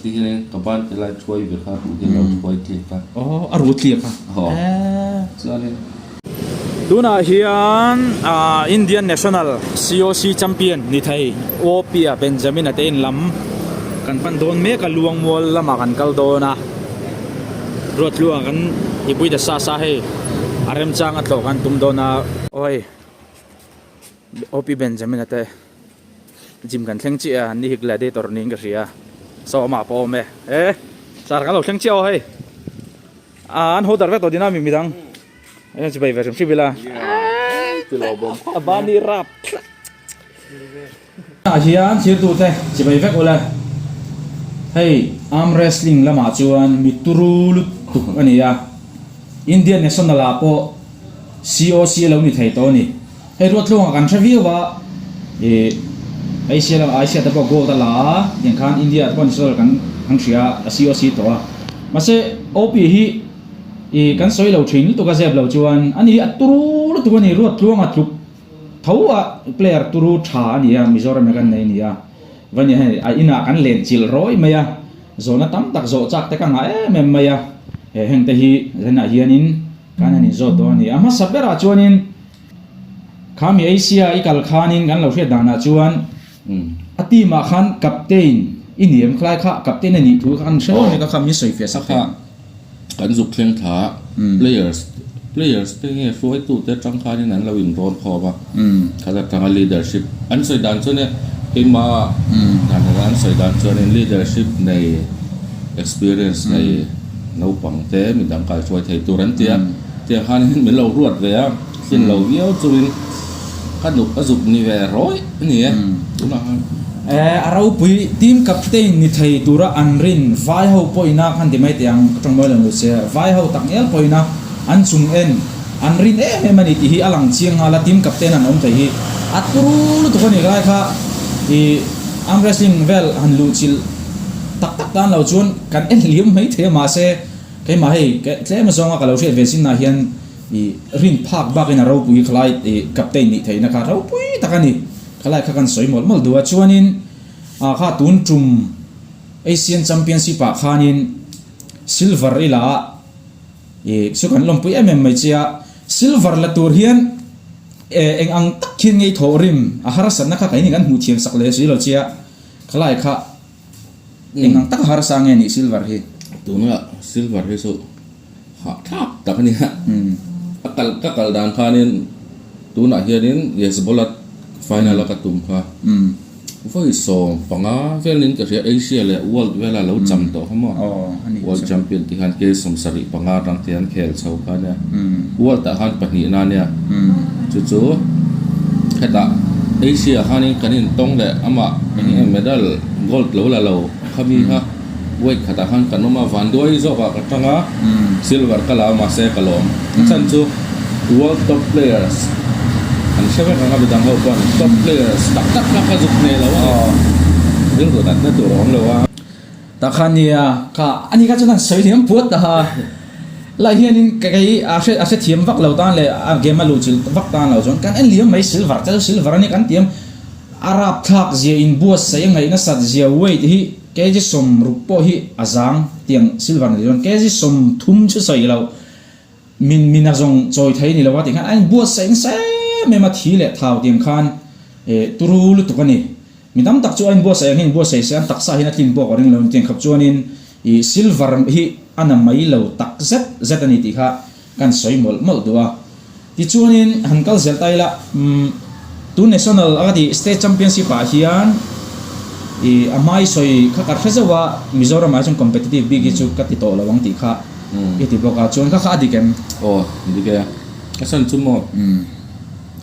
ti hianin ka ban te lai thuai ve kha ruh hian lo thuai tliak a. Aw a ruh tliak a. Aw chuanin. Tunah hian Indian National COC Champion ni thei Opia Benjamin-a te in lam kan pan dawn mek a, Luangmual lamah kan kal dawn a, Ruatluang kan mipui ta sa sa hei a remchang a tlawh kan tum dawn a. Aw hei OP Benjamin-a te gym kan thleng chiah a, an ni hi gladiator niin ka hria, saw amah pawh a awm e, e sir kan lo thleng chiah aw hei an haw dar vek tawh dina mi midang. Eng chibai ve hrim hrim ila. A bani rap tlat. Ah hian thirtute chibai vek ula. Hei arm wrestling lamah chuan mi turu lutuk a ni a. Indian National ah pawh COC a lo ni thei tawh a ni. Hei Ruatlunga kan hre viau a, ih Asia lamah Asia te pawh gold a la a, tiang khan India te pawh national kan hria a COC tawh a. Mahse OP hi I kan sawi lo thin lutuk a zep lo chuan a ni a turu lutuk a ni ruat tluanga tluk tho a player turu tha a ni a Mizoram ah kan nei a ni a vani hei a inah kan len chilh rawi mai a zawhna tam tak zawh chak te ka ngah em em mai a he heng te hi zanah hianin kan han inzawt dawn a ni a hmasa berah chuanin khami Asia i kal khanin kan lo hriat danah chuan A team ah khan captain i ni em khlai kha captain a nih thu kha kan hre lo mek a kha min sawi fiah sak thei ang. Kan zuk thleng thla a players players te nge hruaitu te atang khanin an lo in rawn khawm a khat atanga leadership an sawi dan chuan e keimah dan anga an sawi dan chuanin leadership nei experience nei naupang te midang kaihruai thei tur an ti a tiang khanin min lo ruat ve a. Thin lo viau chungin ka nuk a zuk ni ve rawih a ni e tunah khan. Eh a ropui team captain ni thei tura an rin vai ho pawhin a khan ti mai teh ang ka tawng mawi lo nu che vai ho tak ngial pawhin a an chung en an rin em em a ni tih hi a lang chiang nghal a team captain an awm thei hi a turu lutuk a ni lai kha ih arm wrestling vel han luh chilh tak tak tan lo chuan kan en liam mai thei a mahse keimah hei tlem azawnga ka lo hriat ve chinah hian I rin phak bakin a ropui khalai i captain nih theihna kha ropui tak a ni. Khalai kha kan sawi mawlh mawlh duh a. Chuanin ah kha tun tum Asian Championship ah khanin silver i la a, i chu kan lawmpui em em mai che a. Silver la tur hian eng ang tak hian ngei thawh rim a harsatna kha keini kan hmuh thiam sak leh si lo che a. Khalai kha eng ang tak a harsa nge nih silver hi? Tuna silver hi chu Hah thlak tak a nia. A kal ka kal dan khanin tunah hianin Yesbolat final a ka tum kha. Vawi 15 velin ka hria Asia leh World vela lo cham tawh kha maw. World champion tih khan K 75 atang te an khel chho kha ania. World ah khan pahnihna ania. Chu chu hetah Asia khanin kan intawng leh amah medal gold lo la lo khami kha. Weight khatah khan kan awm a, vanduai zawkah ka tang a, silver ka la a mahse ka lawm. A chhan chu world top players an hre vek ang a, midang ho pawh an top players tak tak kha ka zuk hneh lo a ni. Rilru natna tur a awm lo a. Tah khan nia kha ani kha chuan an sawi liam puat ta ha. Lai hianin ka kei a hre a hrethiam vak lo tan leh a game a luhchilh vak tan lo chuan kan en liam mai silver te chu silver a ni kan tiam. A rapthlak zia inbuatsaih a ngaih nasat zia weight hi kg 60 pawh hi a zang tiang silver ni chuan kg 30 chu sawi loh min min a zawng chawi thei ni lo a tih khan a inbuatsaih nasa em em a thi leh thau tiang khan eh turu lutuk a ni. Mi tam tak chu a inbuatsaih ang hian inbuatsaih se an taksa hian a tlin bawk a ring lo ni tiang khap chuanin ih silver hi a na mai lo tak zet zet a ni tih kha Kan sawi mawlh mawlh duh a. Tichuanin han kal zel ta ila, umm tun national a ka tih state championship ah hian ih a hmai sawi kha ka hre zeuh a, Mizoram ah hi chuan competitive bik hi chu ka ti tawh lo ang tih kha i ti bawk a, chuan kha kha a dik em? Aw, dik e. A chhan chu maw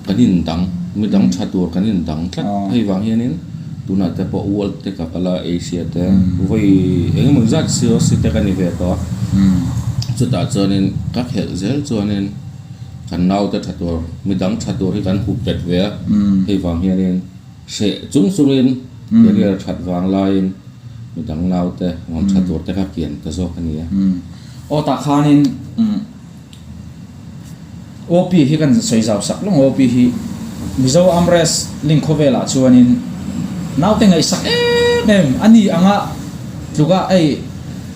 kan indang, midang tha tur kan indang tlat. Hei vang hianin tunah te pawh world te ka kal a, Asia te vawi eng emaw zat COC te ka ni ve tawh a. Chutah chuanin ka khelh zel chuanin kan naute tha tur, midang tha tur hi kan hup bet ve a. Hei vang hianin hreh chung chungin career that vang laiin midang naute rawn tha tur te kha kian ta zawk a ni a. Aw tah khanin OP hi kan sawi zau sak lawng OP hi Mizo Arm Wrestling khawvelah chuanin naute ngaihsak em em a ni anga. Tluka hei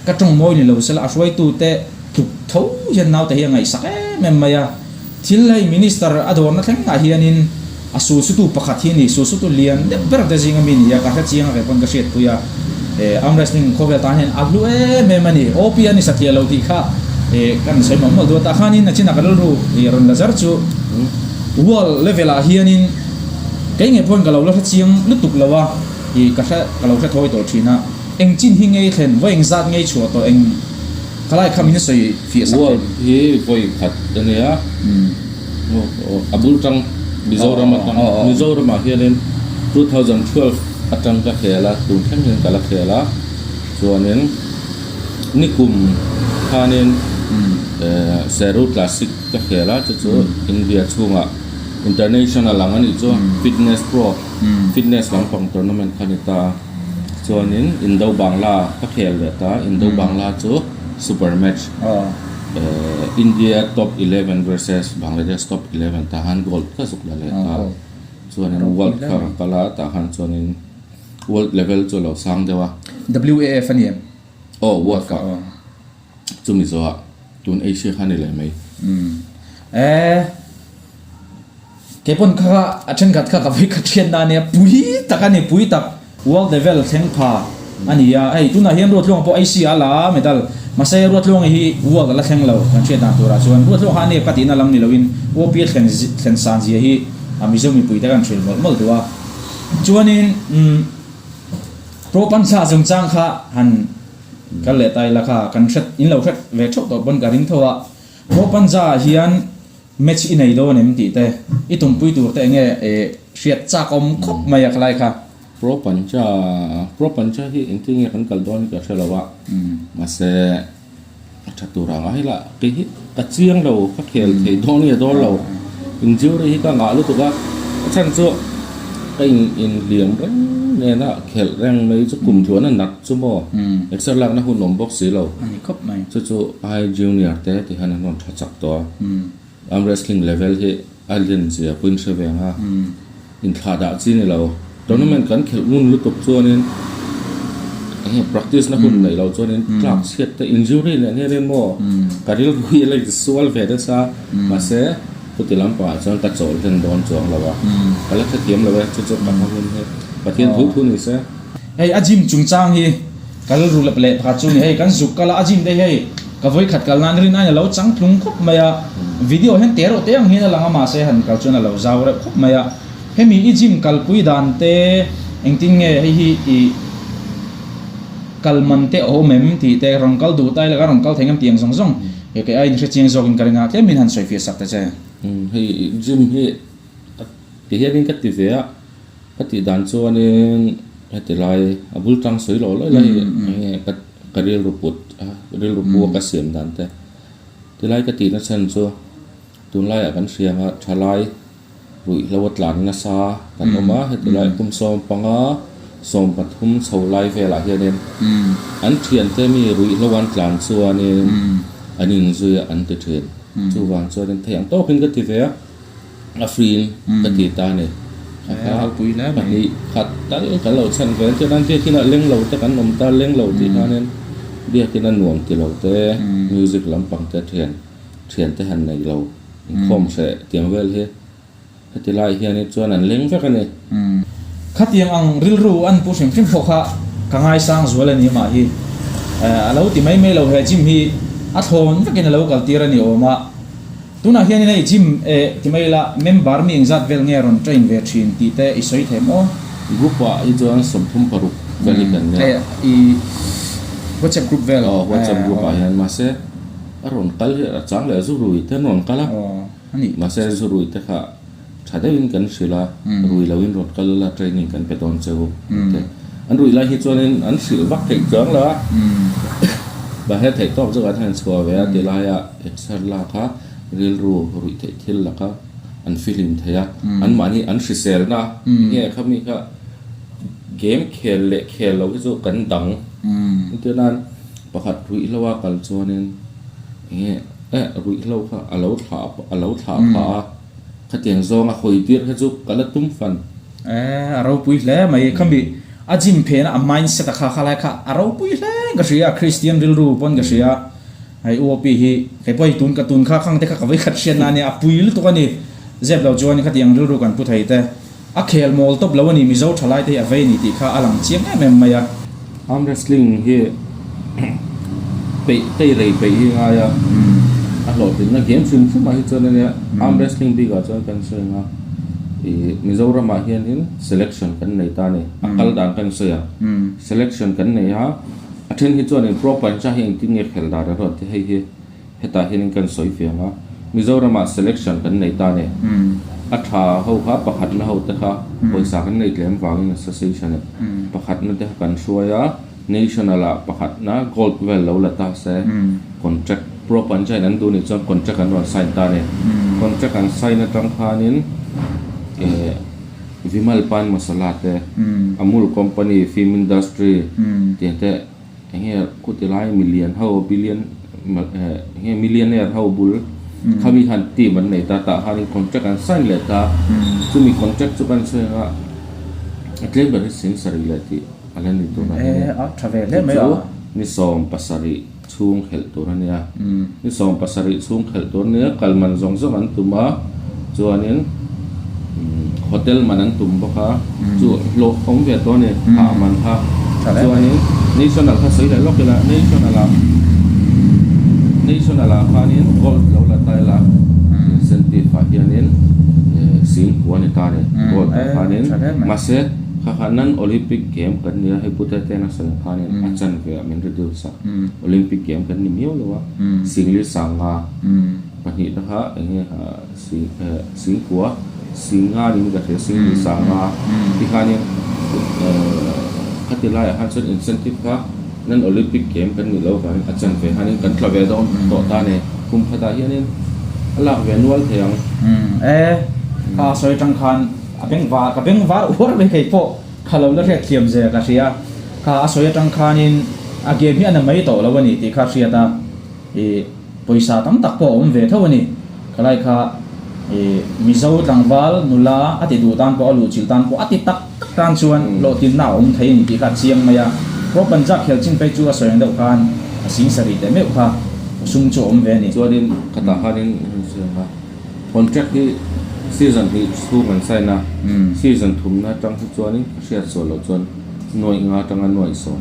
ka tawng mawi ni lo sela a hruaitute tluk tho hian naute hi a ngaihsak em em mai a. Thil hei Minister a dawrna thlengah hianin a sulsutu pakhat hi a ni, sulsutu lian deuh ber te zinga mi ni a, ka hre chiang a kei pawn ka hriatpui a. Arm wrestling khawvel tan hian a hlu em em a ni. OP a ni satliah lo tih kha kan sawi mawlh mawlh duh a, tah khanin a chinah ka rilru rawn la zar chu world level ah hianin kei ngei pawhin ka lo la hre chiang lutuk lo a, ka hre ka lo hre thawi tawh thin a. Eng chin hi ngei thlen, vawi eng zat ngei chhuah tawh eng khalai kha min sawi fiah sak World hi vawi khat a nia, a bul tang Mizoram atang, Mizoramah hianin 2012 atang ka khel a, tun thleng hian ka la khel a, chuanin nikum khanin Seru Classic ka khel a, chu chu India chhungah international ang a nih chu, fitness pro, fitness lampang tournament kha a ni ta a. Chuanin Indo Bangla ka khel leh ta, Indo Bangla chu super match India top 11 versus Bangladesh top 11 tah khan gold ka zuk la leh ta. Chuanin world kha ka kal a, tah khan chuanin world level chu a lo sang deuh a. WAF a ni em? Aw world cup. Chumi zawhah tun Asia kha a ni leh mai. Eeh. Keipawn kha a thenkhat kha ka vawi khat hriat na ania, pui tak a ni, pui tak. World level thleng pha a ni a, hei tunah hian Ruatluanga pawh AC a la a medal, mahse Ruatluanga hi world a la thleng lo kan hriat dan turah chuan Ruatluanga kha a nep ka tihna lam ni loin OP a thlen thlen san zia hi a Mizo mipui te kan hrilh mawlh mawlh duh a. Chuanin umm Pro Pancha chungchang kha han kal leh ta ila kha kan hret in lo hret ve theuh tawh pawn ka ring tho a, Pro Pancha ah hian Match i nei dawn em tih te, i tumpui tur te enge hriat chak awm khawp mai a khalai kha. Pro Pancha, Pro Pancha hi engtin nge kan kal dawn hi ka hre lo a, mahse a tha tur ang a hei lah kei hi ka chiang lo, ka khel thei dawn nge dawn lo, injury hi ka ngah lutuk a, a chhan chu ka in inhliam reng nen a khelh reng mai chu kum tluan a nat chu maw, exer lakna hun awm bawk si lo, chu chu ai junior te ti hian an rawn tha chak tawh a, arm wrestling level hi a len zia pawhin hre ve ang a, inthlah dah chi ni lo, tournament kan khelh ngun lutuk chuanin eng nge practice na hun neih loh chuanin tlak chhiat te injury nen hianin maw ka rilru hi a la insual ve nasa, mahse chuti lampangah chuan ka chawl hlen dawn chuang lo a, ka la hrethiam lo e, chu chu ka hma hun hi Pathian thu thu ni se. Hei a gym chungchang hi ka rilru lep leh pakhat chu ni hei kan zuk kal a a gym te hi hei ka vawi khat kal nan rin aiin a lo chang tlung khawp mai a video hian te erawh te ang hian a lang a mahse han kal chuan a lo zau reuh khawp mai a hemi i gym kalpui dan te engtin nge hei hi i kal man te a awm em tih te rawn kal duh ta ila ka rawn kal thei ngam tih ang zawng zawng he kei aiin hre chiang zawkin ka ring a tlemin han sawi fiah sak ta che. Hei gym hi ti hianin ka ti ve a. Ka tih dan chuanin heti lai a bul tang sawi lo lawi lai hi enge ka ka rilru put a rilru pu a ka siam dan te tilai ka tihna chhan chu tunlaiah kan hria anga thalai ruihhlo a tlan nasa kan awm a heti lai kum 15 13 chho lai velah hianin an thiante mi ruihhlo an tlan chuanin an inzui a an ti thin chuvang chuanin thei ang tawkin ka ti ve a. A free in ka ti ta a ni. Pahnih khat tal kan lo chhan ve chuan an biakin ah leng lo te kan awm ta leng lo tih khanin biakin a nuam ti lo te music lampang te thian thian te han nei lo inkhawm hreh tiang vel hi heti lai hian chuan an leng vek a ni. Khatiang ang rilru an pu hrim hrim pawh kha ka ngaisang zual a ni mah hi. A lo ti mai mai lo he gym hi a thlawn vekin a lo kal tir a ni awm a. Tunah hianin hei gym eh ti mai ila member mi engzat vel nge rawn train ve thin tih te i sawi them aw. Group ah hi chuan 36 vel hi kan nia. I WhatsApp group vel. Aw WhatsApp group ah hian mahse a rawn kal hi a chang leh a zu rui te an rawn kal a. Aw a nih. Mahse zu rui te kha tha deuhin kan hrilh a, rui loin rawn kal ila training kan pe dawn che u te. An ruih lai hi chuanin an hrilh vak theih chuang lo a, mahse theih tawk chu kan han chhuah ve a ti laia exer lak a rilru ruih theih thil laka an fihlim thei a, anmahni an hriselna nge khami kha game khel leh khel lo hi chu kan dang. Entir nan pakhat ruihhlo a kal chuanin enge eh ruihhlo kha a lo thlah a lo thlah phah a. Khatiang zawnga hawi tir kha chu ka la tum fan. Eh, a ropui hle mai. Khami A gym phena a mindset a kha kha lai kha a ropui hle in ka hria, Christian rilru pawn ka hria. Hei UOP hi kei pawh hei tun ka tun kha khang te kha ka vawikhat hriatna a nia, a pui lutuk a ni. Zep lo chuan khatiang rilru kan pu thei te. A khel mawl tawp lo a ni, Mizo thalai te hi a vei a ni tih kha a lang chiang em em mai a. Arm wrestling hi peih tei rei peih hi ngai a, a hlawhtlinna game hrim hrim ah hi chuan a nia, arm wrestling bik ah chuan kan sawi ang a, ih Mizoram ah hianin selection kan nei ta a ni, a kal dan kan sawi ang, selection kan nei a, a then hi chuanin pro pancha hi engtin nge khel dan an rawn ti hei hi. Hetah hianin kan sawi fiang a, Mizoramah selection kan nei ta a ni. A tha ho kha pakhatna ho te kha pawisa kan nei tlem vangin association eh pakhatna te kha kan hruai a, national ah pakhatna gold vel lo la ta se contract pro panchayat an duh nih chuan contract an rawn sign ta a ni. Contract an sign atang khanin eh Vimal Pan Masala te, Amul company, film industry tiang te, Enge khuti lai milian ho billion enge millionaire ho bul khami khan team an nei ta tah khanin contract an sign leh ta chumi contract chu kan sawi anga a tlem ber hi sing sarih leh tih a la ni tur a ni chu chu ni 70 chhung khelh tur a nia ni 70 chhung khelh tur a nia kal man zawng zawng an tum a chuanin hotel man an tum bawk a chu hlawh awm ve tawh a ni thah man kha chuanin national kha sawi leh lawk ila national ah national ah khanin gold lo la ta ila incentive ah hianin singkua a ni ta a ni gold ah khanin mahse kha kha non olympic game kan nia hei pute ten a sawi ang khanin a chanve ah min reduce a olympic game kan ni miau lo a singli sanga pahnih te kha eng nge kha. Singkua, Singa niin ka hria, Singli Sanga ti khanin khati laiah khan chuan incentive kha nan Olympic game kan nih loh avangin a chan ve khanin kan tla ve dawn tawh ta a ni. Kum khatah hianin a lak ve nual thei ang. E, kha sawi atang khan a beng var, ka beng var uar mai kei pawh kha lo la hriat thiam zel ka hria. Kha a sawi atang khanin a game hi a na mai tawh lo a ni tih kha hriat a. I pawisa tam tak pawh a awm ve tho a ni. Khalai kha i Mizo tlangval nula a ti duh tan pawh a luhchilh tan pawh a ti tak tak tan chuan hlawhtlinna a awm thei a ni tih kha a chiang mai a. Pro Punjab khel chin phei chu a sawi ang deuh khan a sing sarih teh meuh kha sum chu a awm ve a ni. Chuanin khatah khanin han sawi ang a, contract hi season hnih chhung an sign a, season thumna atang hi chuanin ka hriat sual loh chuan Nuaih nga atanga nuaih sawm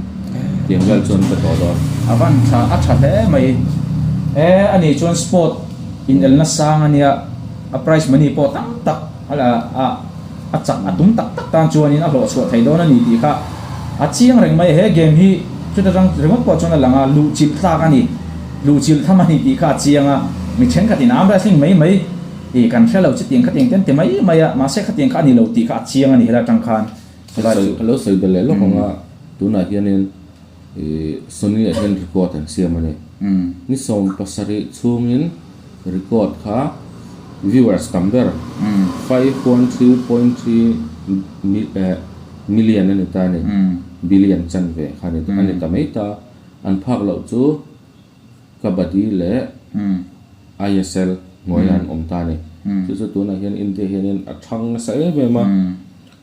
tiang vel chuan ka tawh dawn. A van tha a tha hle mai. E a nih chuan sport in elna sang a nia a prize money pawh tam tak a la a a chak a tum tak tak tan chuanin a hlawh chhuah thei dawn a ni tih kha a chiang reng mai. He game hi chuta tang ringawt pawh chuan a lang a luhchilh tlak a ni luhchilh tham a ni tih kha a chiang a mi thenkhatin arm wrestling mai mai i kan hre lo chutiang khatiang te an ti mai mai a mahse khatiang kha a ni lo tih kha a chiang a ni helai atang khan. Ka lo sawi belh leh lawk ang a, tunah hianin Sony ah hian record an siam a ni. Ni 70 chhungin record kha viewers tam ber 5.3.3 million a ni ta a ni, billion chanve kha a ni ta mai ta. An phak loh chu Kabaddi leh ISL hnuaiah an awm ta a ni. Chu chu tunah hian India hianin a thang nasa em em a.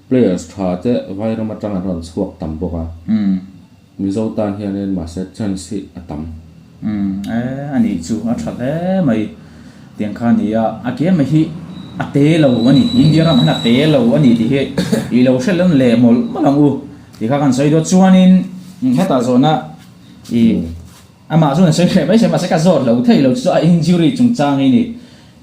Players tha te Vairam atang an rawn chhuak tam bawk a, Mizo tan hianin mahse chance hi a tam. Umm e a nih chu a tha hle mai tiang kha a ni a, a game hi a te lo a ni, India ram hian a te lo a ni tih hi i lo hre lem leh mawlh mawlh ang u tih kha kan sawi dawn chuanin hetah zawhna i Amah chuan a sawi hreh mai se, mahse ka zawt lo thei lo chu a injury chungchang hi ni.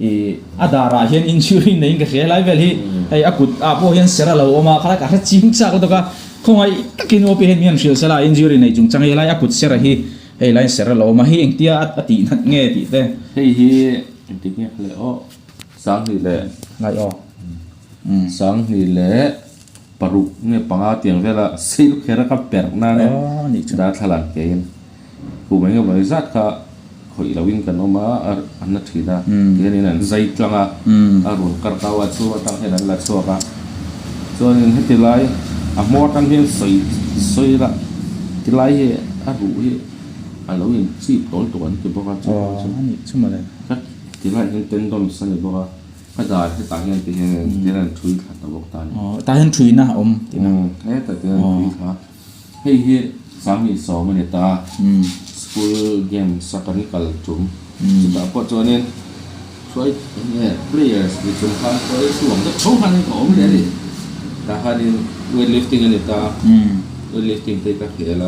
Ih a darah hian injury neiin ka hria helai vel hi hei a kut ah pawh hian ser a lo awm a, khalai ka hre ching chak lutuk a, khawngaih takin OP hian min han hrilh sela injury neih chungchang hi helai a kut ser a hi hei lai ser a lo awm a, hei engtia a tih nat nge tih te. Hei hi engtik nge kha le aw 2000 leh. Ngai aw. 2006 nge panga tiang vela sei luck kher a ka perh na nia darthlalang keiin kum eng emaw zat kha khawih loin kan awm a an la thin a tihianin an zai tlang a a run kar kau a chu atang hian an la chhuak a chuanin heti lai a hmawr atang hian sawi sawi la ti lai hi a ruh hi a lo in chip tawl tuk an ti bawk a chu ti lai hian tendons a ni bawk a. Ka dar hetah hian ti hian hian an thui thla ta bawk ta a ni. Aw tah hian thuina a awm tihna. Umm hetah te hian thui thla. Hei hi 2010 a ni ta school games a kan kal tum chutah pawh chuanin hruai eng nge players ni chung khan hruai chhuang deuh tho khanin ka awm leh a ni. Tah khanin weight lifting a ni ta weight lifting te ka khel a.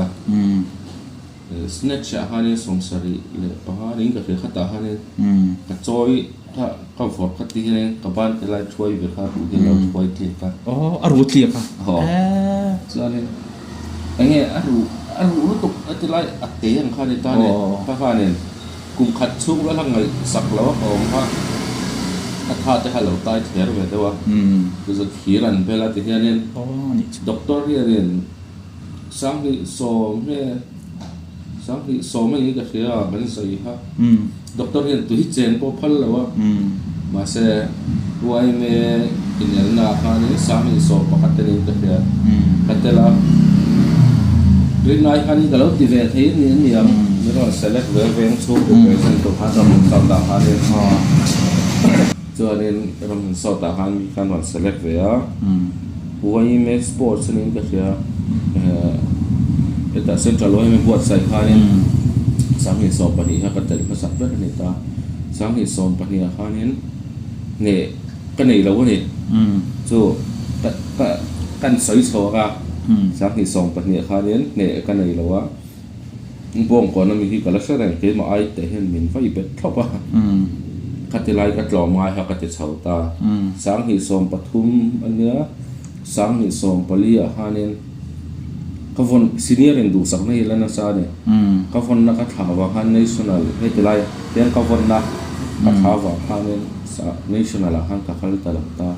Snatch ah khanin 75 niin ka hria khatah khanin ka chawi kha ka vawrh kha ti hianin ka ban te lai thuai ve kha ruh hi a lo thuai tliak a. Aw a ruh tliak a. Aw chuanin enge a ruh a ruh lutuk a ti lai a te ang kha ni ta ni ka khanin kum khat chhung vel a ngaihsak lo a ka awm kha a tha te kha a lo tai thler ve deuh a chu chu thir an bel a ti hianin doctor hianin 2010 nge 2010 a ni ka hria a kan sawi kha doctor hian tui chen pawh phal lo a mahse yma inelna ah khanin 2011 te niin ka hria ka tel a rinai khanin ka lo ti ve thei a ni a niang min rawn select ve veng chhung represent tur khan rawn sawt ah khanin chuanin rawn sawt ah khan mi khan rawn select ve a. Yma Sports aniin ka hria hetah Central Yma buatsaih khanin 2012 kha ka tel hmasak ber a ni ta. 2012 ah khanin hneh ka nei lo a ni. Chu ka ka kan sawi chho ang a, 2012 ah khanin hneh ka nei lo a. Bawngkawn ami hi ka la hre reng, keimah ai teh hian min vai bet thlawp a. Khati lai ka tlawm ngai kha ka ti chho ta. 2013 a nia, 2014 ah khanin ka vawn senior in duhsakna hi la nasa a ni. Ka vawnna ka thlah vang khan national heti lai hian ka vawnna ka thlah vang khanin national ah khan ka kal ta lo ta.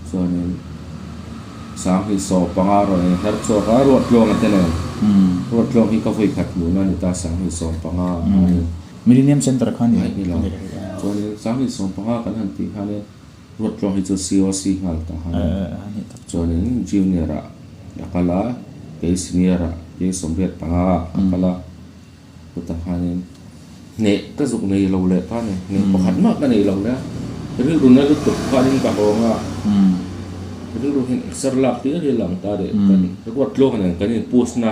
Chuanin. 2015 rawn inher chhuak a, Ruattluanga te nen. Ruattluang hi ka vawi khat hmuhna a ni ta, 2015 ah khanin. Millennium Centre kha a ni. Ni lo. Chuanin 2015 kan han tih khanin Ruattluang hi chu COC nghal ta khan a ni. Chuanin Junior ah a kal a, kei Senior ah, kei 85 ah a kal a. Chutah khanin hneh ka zuk nei lo leh ta ni, hneh pakhat mah ka nei lo le a, rilru na lutuk khanin ka hawng a, rilru hian exer lak hlir hi a lang ta leh kan ruat tluang nen kan in push na,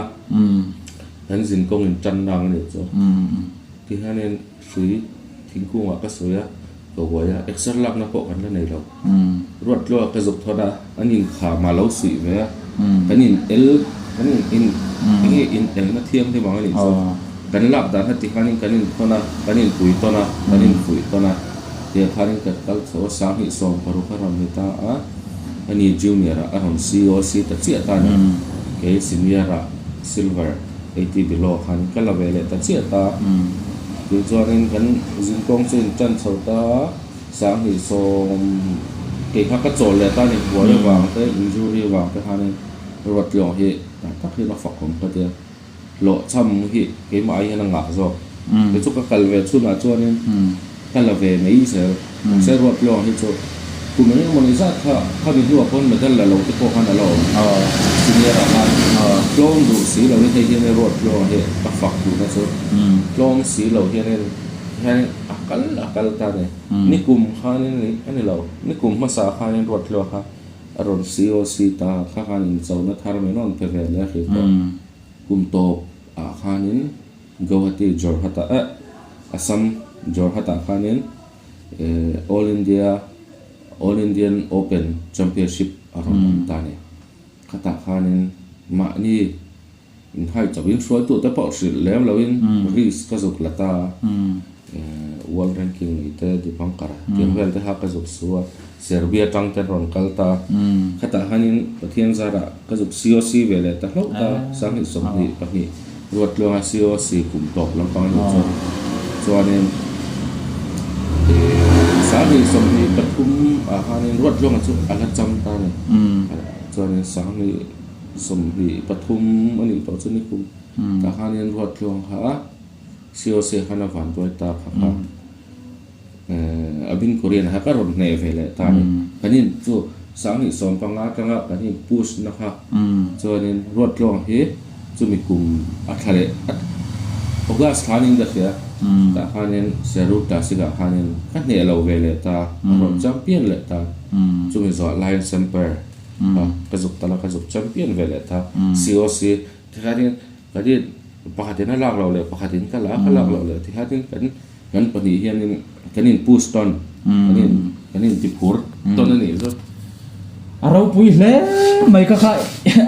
kan zin kawng in tan na ang a nih chu. Tihianin hrui thingkung ah ka sawi a, ka huai a, exer lak na pawh kan la nei lo. Ruat tluang ka zuk thawn a, an in kham a lo suih ve a, kan in el, kan in in enge in elna thianghlim ang a nih chu. Kan lak dan kha ti khanin kan in thawn a, kan in pui tawn a, kan in fuih tawn a, tiang khanin kan kal chho a, 2016 a rawn ni ta a, ani junior ah a rawn COC ta chiah ta a ni, kei senior ah silver 80 below khan ka la ve leh ta chiah ta, tichuanin kan zingkawng chu in tan chho ta a. 2010 kei kha ka chawl leh ta a ni, buai avang te, injury avang te khanin Ruatlawng hi tak tak hian a fakawm ka tia, hlawhchham hi keimah ai hian a ngah zawk. Kei chu ka kal ve chhunah chuanin ka la ve mai zel, mahse Ruatlawng hi chu kum eng emaw ni zat kha khami hnuah pawn medal la lo te pawh khan a la awm. Senior ah khan tlawm duh si lo hi hei hian Ruatlawng hi ka fak duhna chu tlawm si lo hianin Hianin a kal a kal ta a ni. Nikum khanin a ni lo, nikum hmasa khanin Ruatluak kha a rawn COC ta kha khan inchona thar min rawn pe ve leh a hrih tawh. Kum tawp ah khanin Guwahati Jorhat ah eh Assam Jorhat ah khanin All India All Indian Open Championship a rawn awm ta a ni. Khatah khanin mahni Inhai chauhin hruaitute pawh hrilh lem loin risk ka zuk la ta a, world ranking nei te Dipankar tiang vel te kha ka zuk su a, Serbia tang te rawn kal ta a, khatah khanin Pathian zarah ka zuk COC ve leh ta hlauh ta a, 2022 Ruattluanga COC kum tawp lampang a nih chuan chuanin 2023 ah khanin Ruattluanga chu a la cham ta a ni, chuanin 2023 a nih tawh chu ni kum tah khanin Ruattluang kha COC khan a van tuai ta kha kha a bin Korean kha ka rawn hneh ve leh ta a ni. Kan in chu 2015 atanga kan in push na kha chuanin Ruattluang hi chumi kum a thla leh a. August khanin ka hria, tah khanin Serur Classic ah khanin ka hneh lo ve leh ta, a rawn champion leh ta, chumi zawh Lion Semper kha ka zuk tal a, ka zuk champion ve leh ta, COC tikhanin ka rin pakhatin a lak loh leh pakhatin ka la a, ka lak loh leh tikhanin kan kan pahnih hianin kan in push tawn, kan in kan in ti phur tawn a nih chu. A ropui hle mai kha kha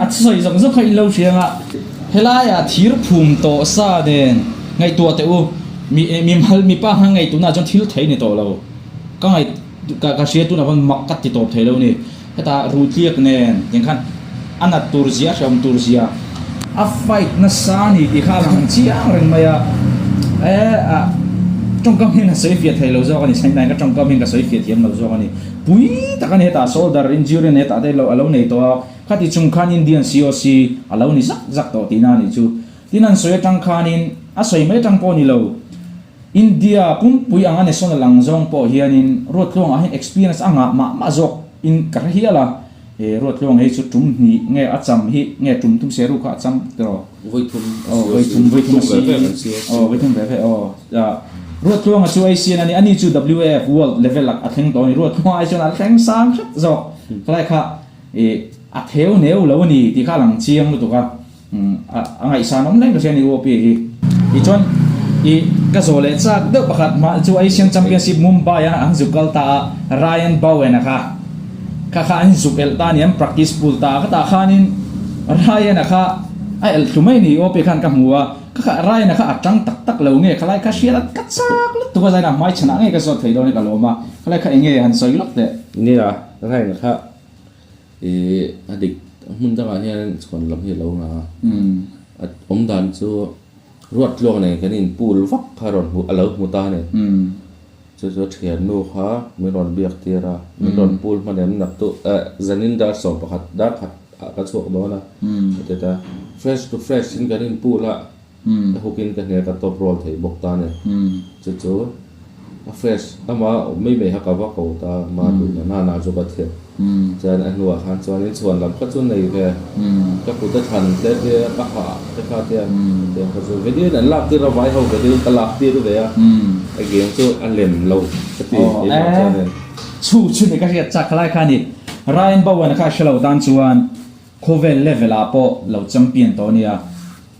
a thusawi zawk zawk kha in lo hria ang a, helaiah thir phum tawh sa nen ngaihtuah teh u, mi mi mal mipa khan ngaihtuahna ah chuan thil thei ni tawh lo, ka ngaih ka ka hria tunah khan mak ka ti tawp thei lo a ni, hetah ruhtliak nen tiang khan a nat tur zia a hrehawm tur zia a fight nasa a ni tih kha a lang chiang reng mai a, e ah tawngkam hian a sawi fiah thei lo zawk a ni, sainai ka tawngkam hian ka sawi fiah thiam lo zawk a ni. Pui tak a ni hetah shoulder injury a nei hetah te a lo nei tawh a, khati chung khan Indian COC a lo ni zak zak tawh tihna a nih chu. Tin an sawi atang khanin a sawi mai atang pawh a ni lo, India pumpui anga national ang zawng pawh hianin Ruattluangah hian experience a ngah mah mah zawk in ka hre hial a, he Ruattluang hei chu tum hnih nge a cham hi nge tum thum seru kha a cham tiraw? Vawithum a Aw vawithum vawithum a si aw vawithum ve ve aw Ruattluanga chu Asian a ni ani chu WAF World level ah a thleng tawh a ni Ruattluanga ai chuan a thleng sang hret zawk khalai kha ih a theu neu lo a ni tih kha a lang chiang lutuk a a ngaihsan awm reng ka hria a ni UOP hi tichuan ih ka zawh leh chak deuh pakhat hma chu Asian Championship Mumbai a an zuk kal ta a Ryan Bowen a kha Kha kha an zuk elh ta a ni, an practice pool ta a, ka tah khanin Ryan-a kha a elh thlu mai ni aw pek khan ka hmu a, ka kha Ryan-a kha a tang tak tak lo nge khalai kha hriat a ka chak lutuk a zainah hmai chhanah nge ka zawt thei dawn i ka lawm a, khalai kha enge han sawi lawk teh. Nia, Ryan-a kha ih a dik hmun dangah hian chhuan lam hi a lo nga a, a awm dan chu ruat tluang nen kan in pool vak kha rawn hmu a lo hmu ta a ni. Chu chu thiannu kha min rawn biak tir a, min rawn pul hman em nak tu eh zanin dar 11 dar khat ah ka chhuak dawn a a ti ta, fresh to fresh in kan in pul a, ka hook in ka hne ka top roll thei bawk ta a ni, chu chu a fresh ama awm mai mai kha ka va ko ta ma duh na na na chu ka thiam. Chuan a hnuah khan chuanin chhuan lam kha chu nei ve, ka kut a thlan te te ka hah te kha te tiang kha chu video in an lak tir a vai ho video in ka lak tir ve a, a game chu a lem lo ka ti keimah chuanin. Chu chu ni ka hriat chak lai kha a ni. Ryan Bowen-a kha hre lo tan chuan khawvel level ah pawh lo champion tawh a nia.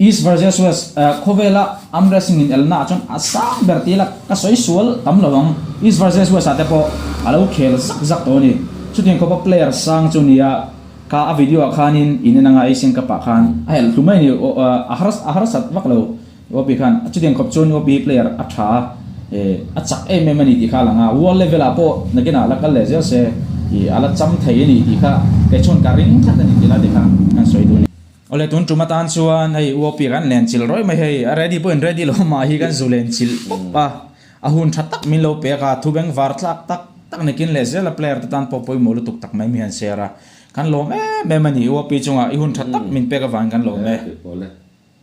East versus West khawvela arm wrestling in elna ah chuan a sang ber tih ila ka sawi sual tam lo ang. East versus West ah te pawh a lo khel zak zak tawh a ni. Chutiang khawpa player sang chu nia kha a video ah khanin in en anga Asian Cup ah khan a helh thlu mai a ni. A harsat vak lo UOP khan. Chutiang khawp chuan UOP hi player a tha a, a chak em em a ni tih kha a lang a. World level ah pawh nakinah la kal leh zel se a la cham thei a ni tih kha kei chuan ka ring tlat a ni tih lai te kha kan sawi duh a ni. Awle tun tum atan chuan hei UOP kan len chilh rawih mai hei, a ready pawhin ready lo mah hi kan zu len chilh pawp a, a hun tha tak min lo pek a, thu beng var tlak tak tak nikin leh zel a player te tan pawh pawimawh lutuk tak mai mi han share a, kan lawm em em a ni UOP chungah i hun tha tak min pek avangin kan lawm e.